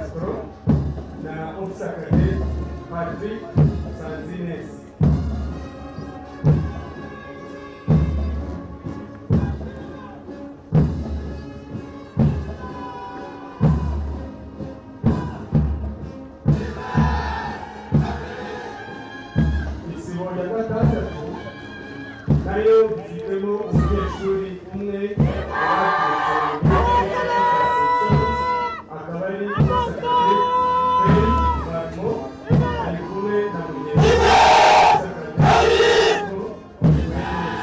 Castro na Officer Cadet Patrick Sanzines. Isibo ya gatandatu nayo ifitemo umunyeshuri umwe akaba ari Officer Cadet Perry Barmo, ari kumwe na mugenzi we Officer Cadet Jimenez.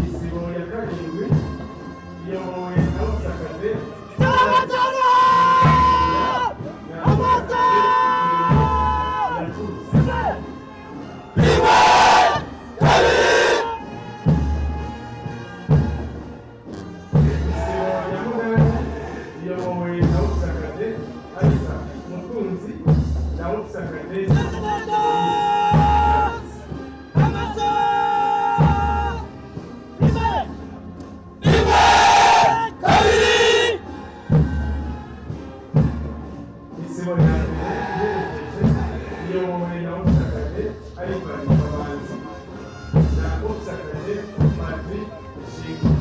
Isibo ya karindwi iyobowe na Officer Cadet na Officer Cadet Iracuza. 1, 2. Isibo ya munani iyobowe na Officer Cadet Isaac Mutunzi na Officer Cadet Moise. 1, 2. Isibo ya mbere iherekeje iyobowe na Officer Cadet Ivan Kamanzi na Officer Cadet Patrick Ishimwe.